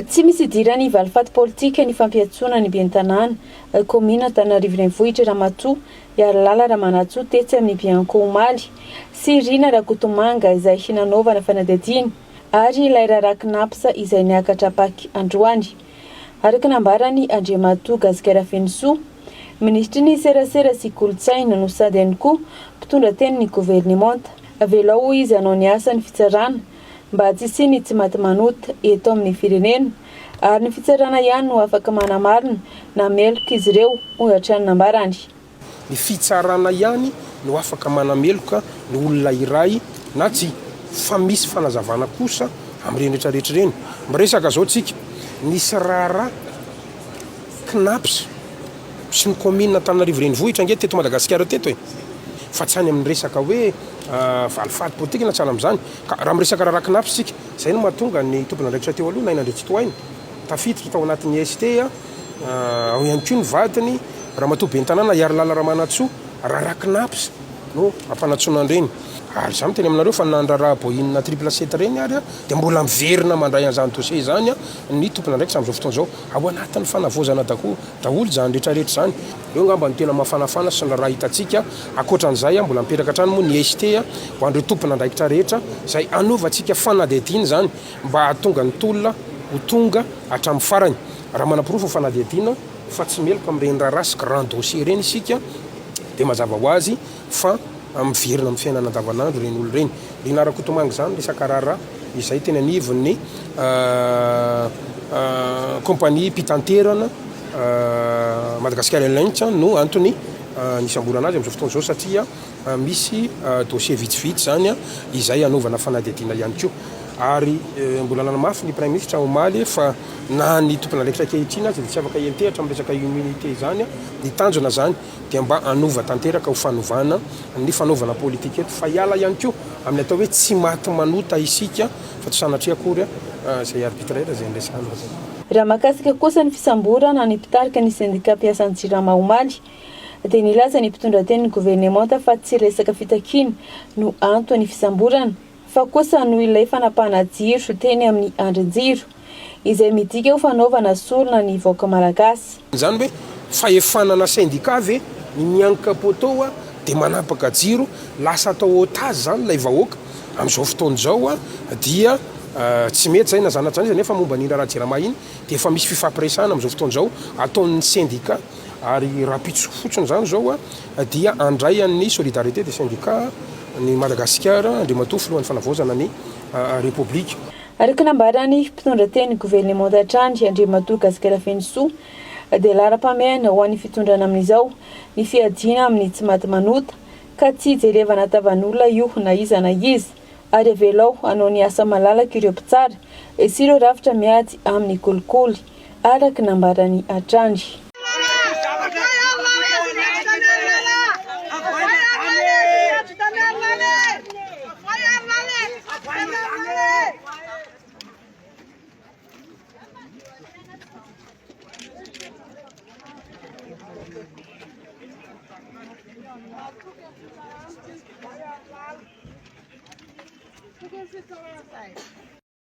Tsy misy idiran'ny valifaty politika ny fampiantsoana ny ben'ny tanàna, kaominina Antananarivo Renivohitra Ramatoa Iharilala Ramanantsoa tetsy amin'ny Bianco omaly sy Rina Rakotomanga izay nanaovana fanadihadiana ary ilay raharaha Cnaps izay niakatra Pac androany. Araka ny nambaran'i Andriamatoa Gasikara Fenosoa, minisitry ny serasera sy kolontsaina no sady ihany koa mpitondra tenin'ny governemanta. Avelao hoy izy hanao ny asany fitsarana mba tsy hisian'ny tsy maty manota eto amin'ny firenena ary ny fitsarana ihany no afaka manamarina na meloka izy ireo, hoy hatrany nambarany. Ny fitsarana ihany no afaka manameloka ny olona iray na tsia, fa misy fanazavana kosa amin'ireny rehetra rehetra ireny. Miresaka izao tsika, nisy raharaha Cnaps sy ny kaominina Antananarivo Renivohitra ange teto Madagasikara teto e! Fa tsy any amin'ny resaka hoe valifaty politika na sahala amin'izany. Ka raha miresaka raharaha Cnaps tsika, izay no mahatonga ny tompon'andraikitra teo aloha, Naina Andriantsitohaina, tafiditra tao anatin'ny ST, ao ihany koa ny vadiny, Ramatoa Ben'ny Tanàna Iharilala Ramanantsoa, raharaha Cnaps no ampanantsoina an'ireny. Ary izaho miteny aminareo fa na ny raharaha Boeing triple sept ireny ary dia mbola miverina mandray an'izany dossier izany ny tompon'andraikitra amin'izao fotoana izao. Ao anatin'ny fanavaozana daholo izany rehetra rehetra izany. Eo angamba no tena mafanafana sy ny raharaha hitantsika. Ankoatra an'izay, mbola mipetraka hatrany moa ny ST ho an'ireo tompon'andraikitra rehetra izay hanaovantsika fanadihadiana izany mba hahatonga ny tolona ho tonga hatramin'ny farany. Raha manaporofo ny fanadihadiana fa tsy meloka amin'ireny raharaha sy grand dossier ireny isika dia mazava ho azy fa miverina amin'ny fiainana andavanandro ireny olona ireny. Rinah Rakotomanga izany resaka raharaha izay teny anivon'ny compagnie mpitanterana Madagascar Airlines no antony nisamborana azy amin'izao fotoana izao satria misy dossier vitsivitsy izany izay hanaovana fanadihadiana ihany koa. Ary mbola nanamafy ny Praiminisitra omaly fa na ny tompon'andraikitra ankehitriny aza dia tsy afaka hiantehatra amin'ny resaka immunité izany. Ny tanjona izany dia mba hanova tanteraka ho fanovana ny fanaovana politika eto fa hiala ihany koa amin'ny atao hoe tsy maty manota isika fa tsy sanatria akory izay arbitraire izay niresahana izay. Raha mahakasika kosa ny fisamborana ny mpitarika ny sendika mpiasan'ny Jirama omaly dia nilaza ny mpitondra tenin'ny governemanta fa tsy resaka fitakiana no anton'ny fisamborana fa kosa noho ilay fanapahana jiro teny amin'ny andrin-jiro, izay midika ho fanaovana sorona ny vahoaka malagasy. Izany hoe fahefanana syndicat ve ny mianka poteau a dia manapaka jiro, lasa atao otage zany ilay vahoaka amin'izao fotoana izao a dia tsy mety zay na zany na tsy zany izy nefa momba an'iny raharaha jirama iny dia efa misy fifampiresahana amin'izao fotoana izao ataon'ny syndicat ary rahampitso fotsiny izany izao a dia handray an'ny solidarité des syndicats ny Madagasikara Andriamatoa Filohan'ny Fanavaozana ny Repoblika. Araka ny nambaran'ny mpitondra teny governemanta hatrany, Andriamatoa Gasikara Fenosoa, dia laharam-pahamehana ho an'ny fitondrana amin'izao ny fiadiana amin'ny tsy maty manota, ka tsy hijerevana tavan'olona io na iza na iza, ary avelao hanao ny asa malalaka ireo mpitsara sy ireo rafitra miady amin'ny kolikoly, araka ny nambarany hatrany.